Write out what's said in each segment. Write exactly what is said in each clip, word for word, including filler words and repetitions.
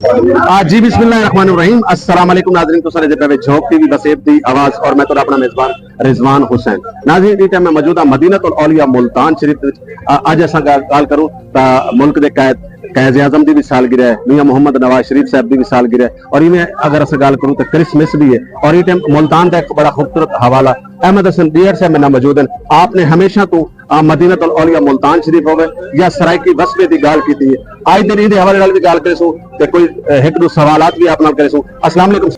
آ، جی، بسم اللہ الرحمن الرحیم۔ السلام علیکم ناظرین، تساں دے پے وچ جھوک ٹی وی وسیب دی آواز اور میں تہاݙا اپݨا میزبان رضوان حسین۔ ناظرین، ایں ٹائم میں موجود ہاں مدینۃ الاولیاء ملتان شریف دے وچ۔ آ، اڄ اساں ڳالھ، ڳالھ کروں تاں ملک دے قائد، قائد اعظم دی وی سالگرہ ہے، میاں محمد نواز شریف صاحب دی وی سالگرہ ہے، اور ایویں اگر اساں ڳالھ کروں تاں کرسمس بھی ہے، اور ایں ٹائم ملتان دا ایک بڑا خوبصورت حوالہ احمد حسن ڈیہڑ صاحب میرے نال موجود ہیں۔ آپ نے ہمیشہ تو آ، مدینۃ الاولیاء ملتان شریف ہووے یا سرائیکی وسبے دی ڳالھ کیتی ہے۔ اڄ دے ݙینہہ دے حوالے نال وی ڳالھ کریسوں تے کوئی، اے، ہک ݙو سوالات وی آپ نال کریسوں۔ السلام علیکم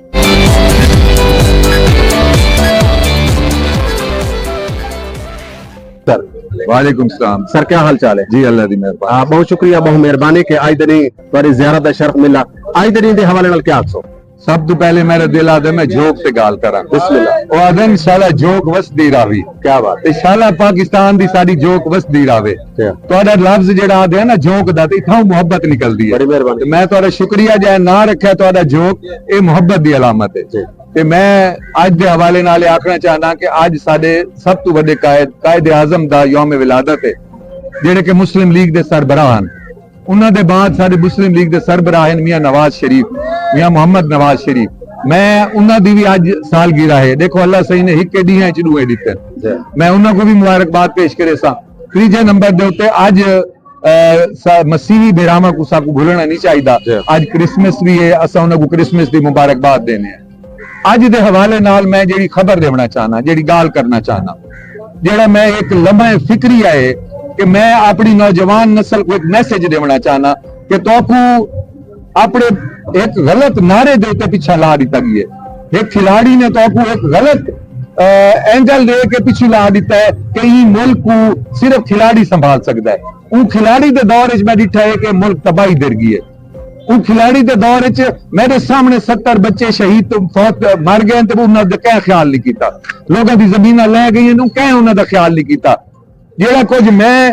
سر۔ وعلیکم السلام۔ سر، کیا حال چال ہے؟ جی، اللہ دی مہربانی۔ آ، بہت شکریہ، بہت مہربانی کہ اڄ دے ݙینہہ تہاݙی زیارت دا شرف ملا۔ اڄ دے ݙینہہ دے حوالے نال کیا آکھسو؟ سب توں پہلے میݙا دل آہدے میں جھوک تے ڳالھ کراں۔ بسم اللہ۔ او آہدن شالا جھوک وسدی راہوی۔ کیا بات۔ تے شالا پاکستان دی ساݙی جھوک وسدی راہوے۔ کیا؟ تہاݙا لفظ جیڑھا آہدے نا جھوک دا، تے اتھاؤں محبت نکلدی ہے۔ بڑی مہربانی۔ تے میں تہاݙا شکریہ جو ناں رکھیا تہاݙا جھوک، اے محبت دی علامت ہے۔ جی۔ تے میں اڄ دے حوالے نال اے آکھݨا چاہنداں کہ اڄ ساݙے سب توں وݙے قائد، قائد اعظم دا یوم ولادت ہے، جیڑھے کہ مسلم لیگ دے سربراہ ہن۔ انہاں دے بعد ساݙے مسلم لیگ دے سربراہ ہن میاں نواز شریف، میاں محمد نواز شریف۔ میں انہاں دی وی اڄ سالگرہ ہے۔ ݙیکھو، اللہ سئیں نے ہکے ݙینہہ اچ ݙوہیں ݙتن۔ جی۔ میں انہاں کوں وی مبارکباد پیش کریساں۔ تریجھے نمبر دے اتے اڄ، اے، سا-، مسیحی بھراواں کوں ساکوں بھلݨا نہیں چاہیدا۔ جی۔ اڄ کرسمس وی ہے، اساں انہاں کوں کرسمس دی مبارکباد ݙیندے ہیں۔ اڄ دے حوالے نال میں جیڑھی خبر ݙیوݨا چاہنا، جیڑھی ڳالھ کرݨا چاہنا، جیڑھا میں ایک لمحہ فکری آئے کہ میں اپݨی نوجوان نسل کوں ایک میسج ݙیوݨا چاہنا کہ تہاکوں اپݨے ایک غلط نعرے دے اتے پچھا لا ݙتا ڳیا ہے۔ ایک کھلاڑی نے تہاکوں ایک غلط، اے، اینگل دے کے پچھوں لا ݙتا ہے کہ ایں ملک کوں صرف کھلاڑی سنبھال سڳدا ہے۔ اوں کھلاڑی دے دور وچ میں ݙٹھا ہے کہ ملک تباہی در ڳیا ہے۔ اوں کھلاڑی دے دور وچ میݙے سامݨے ستر بچے شہید، فوت، مر ڳئے تے انہاں دا کہیں خیال نہیں کیتا۔ لوکاں دی زمیناں لہہ ڳئیاں، اوں کہیں انہاں دا خیال نہیں کیتا۔ جیڑھا کجھ میں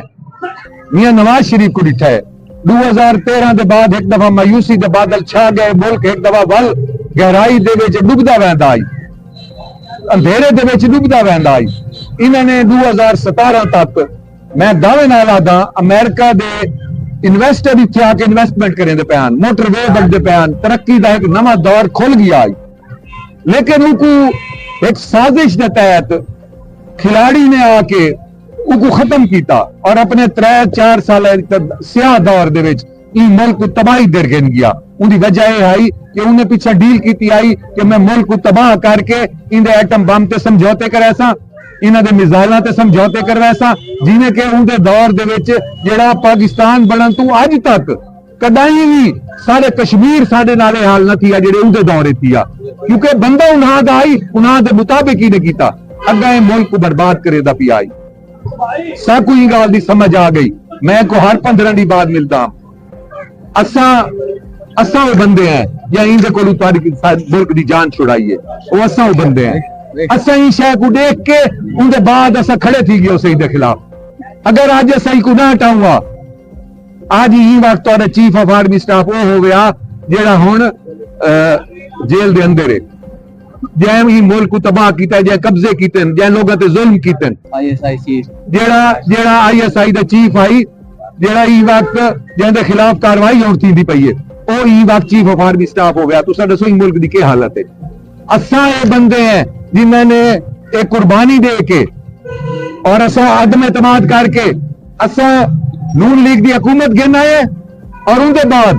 میاں نواز شریف کوں ݙٹھا ہے، ݙو ہزار تیرھاں دے بعد ہک دفعہ مایوسی دے بادل چھا ڳئے، ملک ہک دفعہ ول گہرائی دے وچ ݙبدا ویندا آئی، اندھیرے دے وچ ݙبدا ویندا آئی۔ انہاں نے ݙو ہزار ستارھاں تک، میں دعوے نال آہداں، امریکہ دے انویسٹر اتھے آ کے انویسٹمنٹ کریندے پئے ہن، موٹر وے بݨدے پئے ہن، ترقی دا ہک نواں دور کھل ڳیا ہئی۔ لیکن اوکوں ہک سازش دے تحت کھلاڑی نے آ کے اوکوں ختم کیتا اور اپݨے ترے چار سال سیاہ دور دے وچ ایں ملک کوں تباہی در گھن ڳیا۔ اوندی وجہ اے ہئی کہ انہیں پچھے ڈیل کیتی ہئی کہ میں ملک کوں تباہ کر کے ایندے ایٹم بم تے سمجھوتے کریساں، انہاں دے میزائلاں تے سمجھوتے کرویساں، جیویں کہ اوندے دور دے وچ جیڑھا پاکستان بݨݨ توں اڄ تک کݙاہیں وی ساݙے کشمیر ساݙے نال اے حال نہ تھیا جیڑھے اوندے دور اچ تھیا، کیونکہ بندہ انہاں دا ہئی، انہاں دے مطابق ہی نہ کیتا، اڳاں اے ملک کوں برباد کریندا پیا ہئی۔ ساکوں ایں ڳالھ دی سمجھ آ ڳئی۔ میں کوں ہر پندرہ ݙینہہ بعد ملدا ہاں۔ اساں، اساں او بندے ہیں یا ایندے کولوں تہاݙی ملک دی جان چھڑائی ہے، او اساں او بندے ہیں۔ اساں ایں شے کوں ݙیکھ کے اوندے بعد اساں کھڑے تھی ڳئے اسیں دے خلاف۔ اگر اڄ اساں کوں نہ ہٹاؤں گا، اڄ ایں وقت تہاݙا چیف آف آرمی سٹاف او ہووے ہا جیڑھا ہݨ، اے، جیل دے اندر ہے، جئیں ایں ملک کوں تباہ کیتا ہے، جئیں قبضے کیتے ہیں، جئیں لوکاں تے ظلم کیتے ہیں۔ آئی ایس آئی چیف۔ جیڑھا، جیڑھا آئی ایس آئی دا چیف ہئی، جیڑھا ایں وقت جیندے خلاف کاروائی ہݨ تھیندی پئی ہے، او ایں وقت چیف آف آرمی سٹاف ہووے ہا، تساں ݙسو ایں ملک دی کیا حالت ہے؟ اساں اے بندے ہیں جنہاں نے اے قربانی ݙے کے اور اساں عدم اعتماد کر کے اساں نون لیگ دی حکومت گھن آئے اور اوندے بعد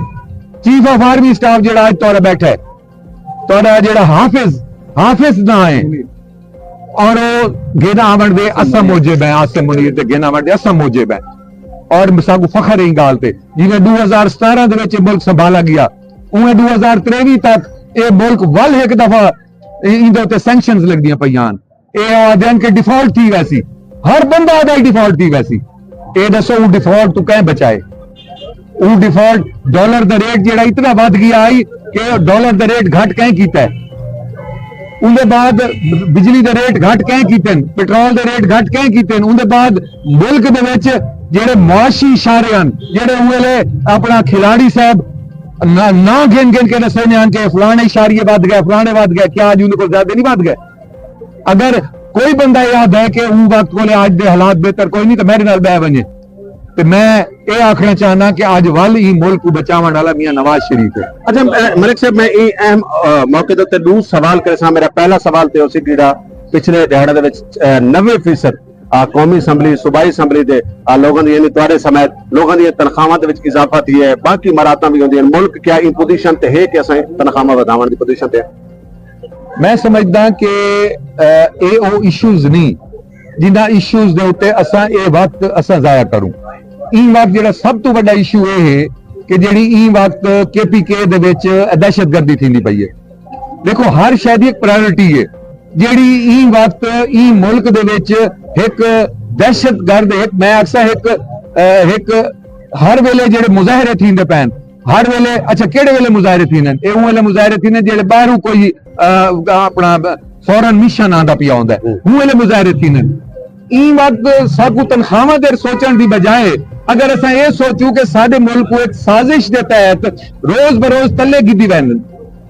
چیف آف آرمی سٹاف جیڑھا اڄ تہاݙا بیٹھا ہے، تہاݙا جیڑھا حافظ، حافظ نہ ہے اور او گھن آوݨ دے اساں موجب ہیں، عاصم منیر دے گھن آوݨ دے اساں موجب ہیں اور ساکوں فخر ہے ایں ڳالھ تے۔ جیویں ݙو ہزار ستارھاں دے وچ اے ملک سنبھالا ڳیا، اوویں ݙو ہزار تریوی تک اے ملک ول ہک دفعہ اے، ایندے اتے سینکشنز لڳدیاں پئیاں ہن۔ اے آہدن کہ ڈیفالٹ تھی ویسی، ہر بندہ آہدا ڈیفالٹ تھی ویسی۔ اے ݙسو اوں ڈیفالٹ توں کئیں بچائے؟ اوں ڈیفالٹ، ڈالر دا ریٹ جیڑھا اتنا ودھ ڳیا ہئی کہ ڈالر دا ریٹ گھٹ کئیں کیتا ہے؟ اوندے بعد بجلی دے ریٹ گھٹ کئیں کیتے ہن؟ پٹرول دے ریٹ گھٹ کئیں کیتے ہن؟ اوندے بعد ملک دے وچ جیڑھے معاشی اشارے ہن، جیڑھے اوں ویلے اپݨا کھلاڑی صاحب نہ، نہ گھن گھن کے ݙسیندے ہن کہ فلاݨے اشاریے ودھ ڳئے، فلاݨے ودھ ڳئے، کیا اڄ اوندے کول زیادہ نہیں ودھ ڳئے؟ اگر کوئی بندہ اے آہدا ہے کہ اوں وقت کولے اڄ دے حالات بہتر کوئی نہیں، تو میرے نال ٻہہ ونڄے۔ تے میں اے آکھݨا چاہنداں کہ اڄ ول ایں ملک کوں بچاوݨ والا میاں نواز شریف ہے۔ اچھا، اے، ملک صاحب، میں ایں اہم، اے، موقع دے اتے ݙو سوال کریساں۔ میرا پہلا سوال تے ہوسی جیڑھا پچھلے ݙیہاڑے دے وچ، اے، نوے فیصد، آ، قومی اسمبلی، صوبائی اسمبلی دے، آ، لوگاں دی، یعنی تہاݙے سمیت لوگاں دی تنخواہاں دے وچ اضافہ تھیا ہے، باقی مراعاتاں وی ہوندیاں ہن۔ ملک کیا ایں پوزیشن تے ہے کہ اساں تنخواہاں ودھاوݨ دی پوزیشن تے؟ میں سمجھداں کہ، اے، اے او ایشوز نہیں جنہاں ایشوز دے اتے اساں اے وقت اساں ضائع کروں۔ ایں وقت جیڑھا سب توں وݙا ایشو اے ہے کہ جیڑھی ایں وقت کے پی کے دے وچ دہشت گردی تھیندی پئی ہے۔ ݙیکھو، ہر شے دی ہک پرائیورٹی ہے۔ جیڑھی ایں وقت ایں ملک دے وچ ہک دہشت گرد، ہک، میں آکھساں، ہک، اے، ہک ہر ویلے جیڑھے مظاہرے تھیندے پئن، ہر ویلے، اچھا، کیڑھے ویلے مظاہرے تھیندن؟ اے اوں ویلے مظاہرے تھیندن جیڑھے ٻاہروں کوئی، آ، اپݨا فارن مشن آندا پیا ہوندا ہے، اوں ویلے مظاہرے تھیندن۔ ایں وقت ساکوں تنخواہاں دے سوچݨ دی بجائے اگر اساں اے سوچوں کہ ساݙے ملک کوں ہک سازش دے تحت روز بروز تلے گھدی ویندن،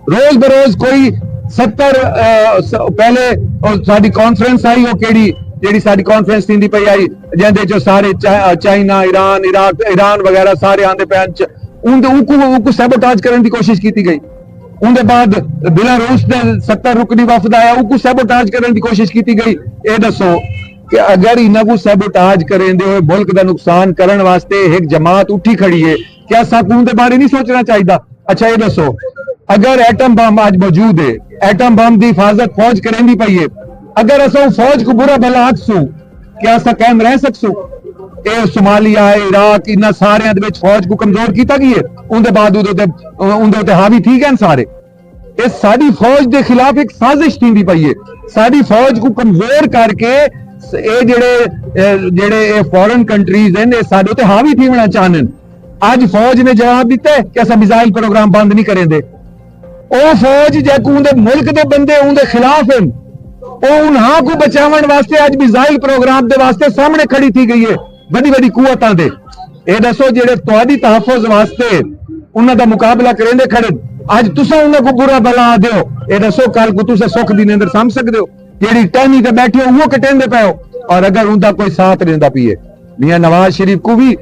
روز بروز کوئی ستر، آ، س-، پہلے او ساݙی کانفرنس آئی، او کیڑھی، جیڑھی ساݙی کانفرنس تھیندی پئی آئی، جیندے چ سارے چا-، چائنا، ایران، عراق، ایران وغیرہ سارے آندے پئے ہن۔ اوں دے، اونکوں، اونکوں سیبوٹاج کرݨ دی کوشش کیتی ڳئی۔ اوں دے بعد بیلاروس دے ستر رکنی وفد آیا، اونکوں سیبوٹاج کرݨ دی کوشش کیتی ڳئی۔ اے ݙسو کہ اگر انہاں کوں سیبوٹاج کریندے ہوئے ملک دا نقصان کرݨ واسطے ہک جماعت اٹھی کھڑی ہے، کیا ساکوں اوں دے بارے نہیں سوچݨا چاہیدا؟ اچھا، اے ݙسو، اگر ایٹم بم اڄ موجود ہے، ایٹم بم دی حفاظت فوج کریندی پئی ہے، اگر اساں فوج کوں برا بھلا آکھسوں، کیا اساں قائم رہ سکسوں؟ اے صومالیہ، اے عراق، انہاں ساریاں دے وچ فوج کوں کمزور کیتا ڳیا ہے، اون دے بعد اودے تے، اون دے تے حاوی تھی ڳئے سارے۔ اے ساݙی فوج دے خلاف ہک سازش تھیندی پئی ہے۔ ساݙی فوج کوں کمزور کر کے اے جڑے، اے جڑے اے فارن کنٹریز ہن، اے ساݙے تے حاوی تھیوݨا چاہندن۔ اڄ فوج نے جواب ݙتا ہے کہ اساں میزائل پروگرام بند نہیں کریندے۔ او فوج جیکوں اوندے ملک دے بندے اوندے خلاف ہن، او انہاں کوں بچاوݨ واسطے اڄ میزائل پروگرام دے واسطے سامݨے کھڑی تھی ڳئی ہے وݙی وݙی قوتاں دے۔ اے ݙسو، جڑے تہاݙی تحفظ واسطے انہاں دا مقابلہ کریندے کھڑن، اڄ تساں انہاں کوں برا بھلا آہدے ہو، اے ݙسو کل کوں تساں سکھ دی نیندر سم سڳدے ہو؟ جیڑھی ٹہنی تے ٻیٹھے ہو، اوہو کٹیندے پئے ہو، اور اگر اوندا کوئی ساتھ ݙیندا پئے۔ میاں نواز شریف کوں وی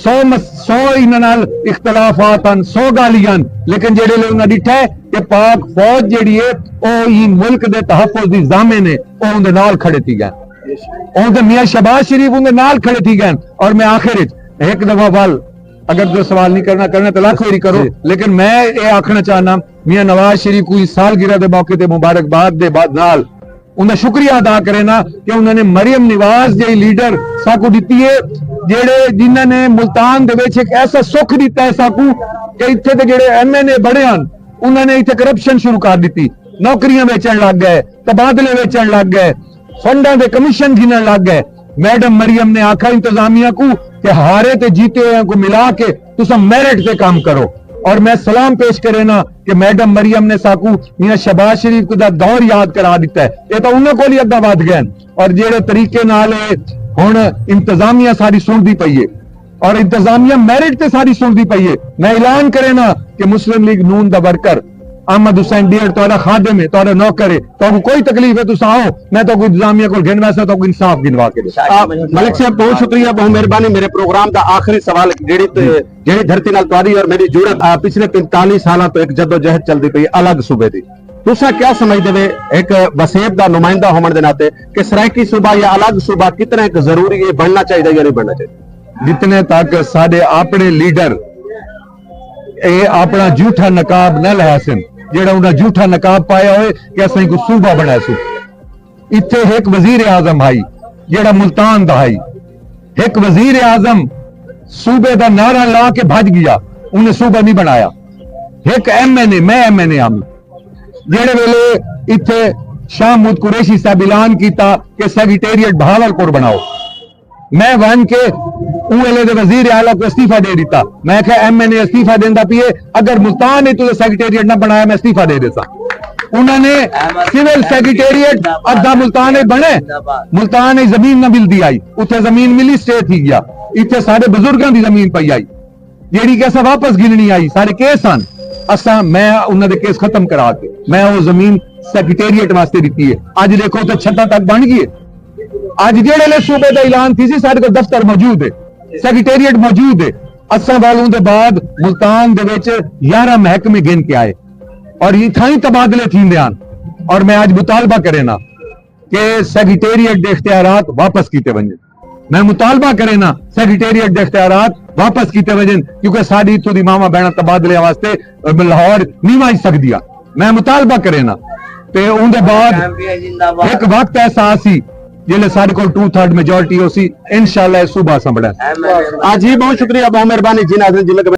سو مس-، سو انہاں نال اختلافات ہن، سو ڳالھیں ہن، لیکن جیڑھے ویلے انہاں ݙٹھا ہے کہ پاک فوج جیڑھی ہے، او ایں ملک دے تحفظ دی ضامن ہے، او اوندے نال کھڑے تھی ڳئے۔ اوندے میاں شہباز شریف اوندے نال کھڑے تھی ڳئے۔ اور میں آخر وچ ہک دفعہ ول، اگر جو سوال نہیں کرنا، کرنا تو لکھ واری کرو، جی۔ لیکن میں اے آکھݨا چاہنا، میاں نواز شریف کوں سالگرہ دے موقع تے مبارکباد دے بعد نال انہاں شکریہ ادا کرینا کہ انہاں نے مریم نواز جہی لیڈر ساکوں ݙتی ہے، جیڑھے، جنہاں نے ملتان دے وچ ایک ایسا سکھ ݙتا ہے ساکوں کہ اتھے دے جیڑھے ایم این اے بݨے ہن، انہاں نے اتھے کرپشن شروع کر ݙتی، نوکریاں ویچݨ لگ ڳئے، تبادلے ویچݨ لگ ڳئے، فنڈاں دے کمیشن گھنݨ لگ ڳئے۔ میڈم مریم نے آکھا انتظامیہ کوں کہ ہارے تے جیتے ہوئیں کوں ملا کے تساں میرٹ تے کم کرو۔ اور میں سلام پیش کرینا کہ میڈم مریم نے ساکوں میاں شہباز شریف دا دور یاد کرا ݙتا ہے۔ اے تاں انہاں کول ہی اڳاں ودھ ڳئے ہن۔ اور جیڑھے طریقے نال اے ہݨ انتظامیہ ساری سݨدی پئی ہے اور انتظامیہ میرٹ تے ساری سݨدی پئی ہے، میں اعلان کرینا کہ مسلم لیگ نون دا ورکر احمد حسین ڈیڑھ تہاݙا خادم ہے، تہاݙا نوکر ہے، تہاکوں کوئی تکلیف ہے تساں آؤ، میں تہاکوں انتظامیہ کول گھن ویساں، تہاکوں انصاف گھنوا کے ݙیساں۔ آ، ملک صاحب، بہت شکریہ، بہت مہربانی۔ میرے پروگرام دا آخری سوال، جیڑھی تے، جیڑھی دھرتی نال تہاݙی اور میری جڑت، آ، پچھلے پنتالیس سالاں تو ایک جدوجہد چلدی پئی الگ صوبے دی، تساں کیا سمجھدے وے ایک وسیب دا نمائندہ ہووݨ دے ناطے کہ سرائیکی صوبہ یا الگ صوبہ کتنا ایک ضروری ہے، بݨنا چاہیدا یا نہیں بݨنا چاہیدا؟ جتنے تک ساݙے اپݨے لیڈر اے اپݨا جھوٹا نقاب نہ لہاسن، جیڑھا انہاں جھوٹا نقاب پایا ہوئے کہ اساں کوں صوبہ بݨاسوں۔ اتھے ہک وزیر اعظم ہئی، جیڑھا ملتان دا ہئی، ہک وزیر اعظم صوبے دا نعرہ لا کے بھڄ ڳیا، انہیں صوبہ نہیں بݨایا۔ ہک ایم این اے، میں ایم این اے ہاں، جیڑھے ویلے اتھے شاہ محمود قریشی صاحب اعلان کیتا کہ سیکرٹریٹ بہاول پور بݨاؤ، میں ونڄ کے اوں ویلے دے وزیر اعلیٰ کوں استعفیٰ ݙے ݙتا۔ میں آکھیا، ایم این اے استعفیٰ ݙیندا پئے، اگر ملتان اچ تساں سیکرٹریٹ نہ بݨایا، میں استعفیٰ ݙے ݙیساں۔ انہاں نے سول سیکرٹریٹ ادھا ملتان اچ بݨے، ملتان اچ زمین نہ ملدی آئی، اتھے زمین ملی، سٹے تھی ڳیا۔ اتھے ساݙے بزرگاں دی زمین پئی آئی، جیڑھی کہ اساں واپس گھنݨی آئی، ساݙے کیس ہن، اساں، میں انہاں دے کیس ختم کرا کے میں او زمین سیکرٹریٹ واسطے ݙتی ہے۔ اڄ ݙیکھو تے چھتاں تک بݨ ڳئی ہے۔ اڄ جیڑھے ویلے صوبے دا اعلان تھیسی، ساݙے کول دفتر موجود ہے۔ سیکرٹریٹ موجود ہے۔ اساں ول اوندے بعد ملتان دے وچ یارہ محکمے گھن کے آئے اور اتھاں ہی تبادلے تھیندے ہن۔ اور میں اج مطالبہ کرینا کہ سیکرٹریٹ دے اختیارات واپس کیتے ونجن۔ میں مطالبہ کرینا سیکرٹریٹ دے اختیارات واپس کیتے ونجن، کیونکہ ساڈی اتھوں دی ماواں بہناں تبادلے واسطے لاہور نہیں ونج سکدیاں۔ میں مطالبہ کرینا۔ تے اوندے بعد ایک وقت ایسا آسی جلے ساڈے کول ٹو تھرڈ میجورٹی ہوسی، انشاءاللہ اے صوبہ اساں بنڑاں۔ ہاں جی، بہت شکریہ، بہت مہربانی جی ناظرین، جی میں